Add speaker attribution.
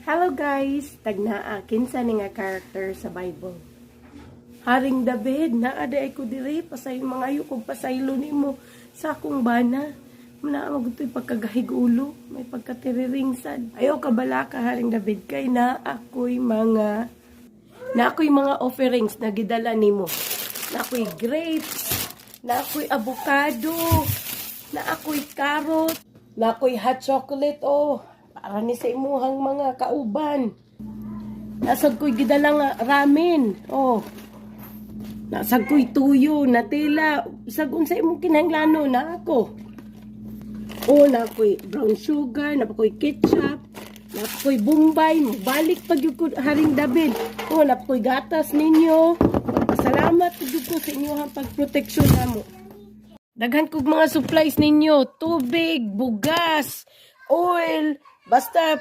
Speaker 1: Hello guys, tagnaa, kinsa ni nga character sa Bible? Haring David, naa diay ko diri pasay mangayo kog pasaylo nimo sa akong bana. Naa man to'y pagkagahig ulo, may pagkatiriring sad. Ayaw ka balaka, Haring David, kay naa ako'y mga offerings na gidala nimo. Naa ako'y grapes, naa ako'y avocado, naa ako'y carrot, naa ako'y hot chocolate, oh, para ni sa imuhang mga kauban. Naa sad ko'y gidala nga ramen, oh. Naa sad ko'y tuyo, natila, sag unsa imong kinahanglanon naa ako. Oh, naa ko'y brown sugar, naa ko'y ketchup, naa ko'y Bombay, balik pag ko, Haring David. Oh, naa ko'y gatas ninyo. Salamat pag ko sa inyong pagproteksyon namo. Daghan kog mga supplies ninyo, tubig, bugas, oil, basta.